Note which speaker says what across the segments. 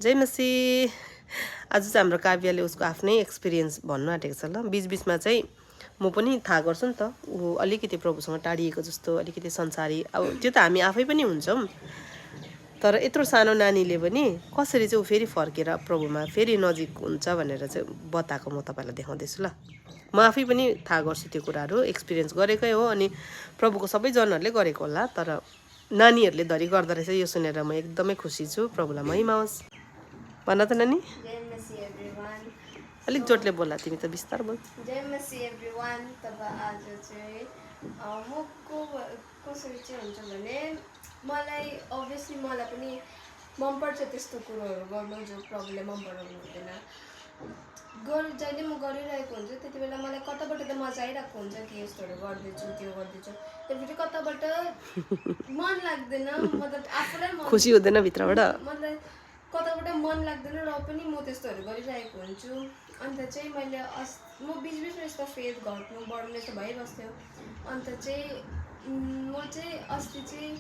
Speaker 1: जय मसी। आज चाहिँ हाम्रो काव्यले उसको आफ्नै एक्सपिरियन्स भन्नु आँटेको छ ल। बिचबिचमा चाहिँ म पनि थाहा गर्छु नि त, ऊ अलिकति प्रभुसँग टाढिएको जस्तो, अलिकति संसारी। अब त्यो त हामी आफै पनि हुन्छौँ, तर यत्रो सानो नानीले पनि कसरी चाहिँ ऊ फेरि फर्केर प्रभुमा फेरि नजिक हुन्छ भनेर चाहिँ बताएको म तपाईँलाई देखाउँदैछु ल। म आफै पनि थाहा गर्छु त्यो कुराहरू, एक्सपिरियन्स गरेकै हो, अनि प्रभुको सबैजनाहरूले गरेको होला, तर नानीहरूले धरि गर्दो रहेछ यो सुनेर म एकदमै खुसी छु। प्रभुलाई महिमा होस्। भन त नानी,
Speaker 2: जय मसी एभ्रिवान।
Speaker 1: अलिक जोडले बोला, तिमी त बिस्तार बोल।
Speaker 2: जय मसी एभ्रिवान। तब आज चाहिँ म कसरी चाहिँ हुन्छ भने मलाई अभियसली मलाई पनि मनपर्छ त्यस्तो कुरोहरू गर्नु जो प्रभुले मन पराउनु हुँदैन। जहिले म गरिरहेको हुन्छु त्यति बेला मलाई कताबाट त मजा आइरहेको हुन्छ कि यस्तोहरू गर्दैछु त्यो गर्दैछु, तर फेरि कताबाट मन लाग्दैन, मतलब आफूलाई
Speaker 1: खुसी हुँदैन भित्रबाट,
Speaker 2: मतलब कताबाट मन लाग्दैन र पनि म त्यस्तोहरू गरिरहेको हुन्छु। अन्त चाहिँ मैले म बिचबिचमा यस्तो फेथ घट्नु बढ्नु यस्तो भइबस्थ्यो। अन्त चाहिँ म चाहिँ अस्ति चाहिँ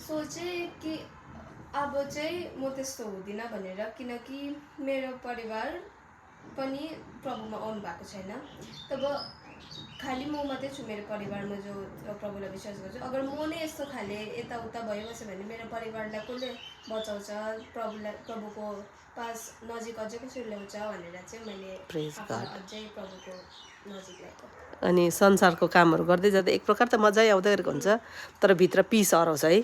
Speaker 2: सोचेँ कि अब चाहिँ म त्यस्तो हुँदिनँ भनेर, किनकि मेरो परिवार पनि प्रभुमा आउनु भएको छैन। तब खालि म मात्रै छु मेरो परिवारमा जो प्रभुलाई विश्वास गर्छु। अगर म नै यस्तो खाले यताउता भइबस्यो भने मेरो परिवारलाई कसले बचाउँछ, प्रभुको पास नजिक अझै कसरी ल्याउँछ भनेर चाहिँ मैले अझै प्रभुको नजिक ल्याएको।
Speaker 1: अनि संसारको कामहरू गर्दै जाँदा एक प्रकार त मजै आउँदै गरेको हुन्छ, तर भित्र पिस हराउँछ है,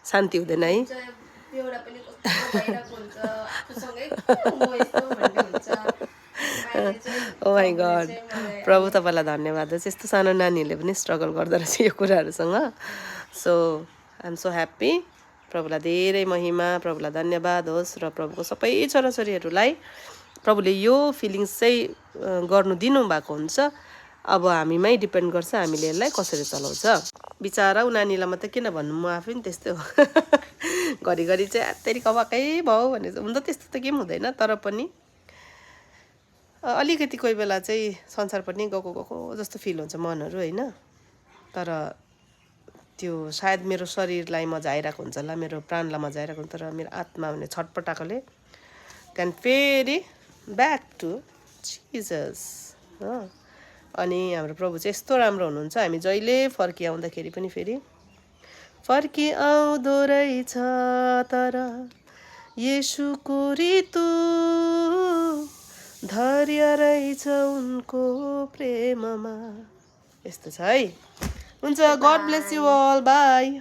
Speaker 1: शान्ति हुँदैन है।
Speaker 2: बेहोरा पनि कस्तो भइरहेको हुन्छ आफूसँगै, म यस्तो भन्ने हुन्छ।
Speaker 1: ओ माई गड, प्रभु तपाईँलाई धन्यवाद होस्। यस्तो सानो नानीहरूले पनि स्ट्रगल गर्दो रहेछ यो कुराहरूसँग। So I am so happy. प्रभुलाई धेरै महिमा, प्रभुलाई धन्यवाद होस्, र प्रभुको सबै छोराछोरीहरूलाई प्रभुले यो फिलिङ्स चाहिँ गर्नु दिनुभएको हुन्छ। अब हामीमै डिपेन्ड गर्छ हामीले यसलाई कसरी चलाउँछ। बिचरा ऊ नानीलाई मात्रै किन भन्नु, म आफै पनि त्यस्तै हो। घरिघरि चाहिँ तेरि कबाकै भयो भने हुन त त्यस्तो त केही पनि हुँदैन, तर पनि अलिकति कोही बेला चाहिँ संसारपट्टि गएको जस्तो फिल हुन्छ मनहरू होइन। तर त्यो सायद मेरो शरीरलाई मजा आइरहेको हुन्छ होला, मेरो प्राणलाई मजा आइरहेको हुन्छ, तर मेरो आत्मा भने छटपटाएकोले त्यहाँदेखि फेरि ब्याक टु जिजस। अनि हाम्रो प्रभु चाहिँ यस्तो राम्रो हुनुहुन्छ, हामी जहिले फर्किआउँदाखेरि पनि फेरि फर्किआउँदो रहेछ, तर येशूको ऋतु धैर्य रहेछ उनको प्रेममा। यस्तो छ है। हुन्छ, god bless you all, by.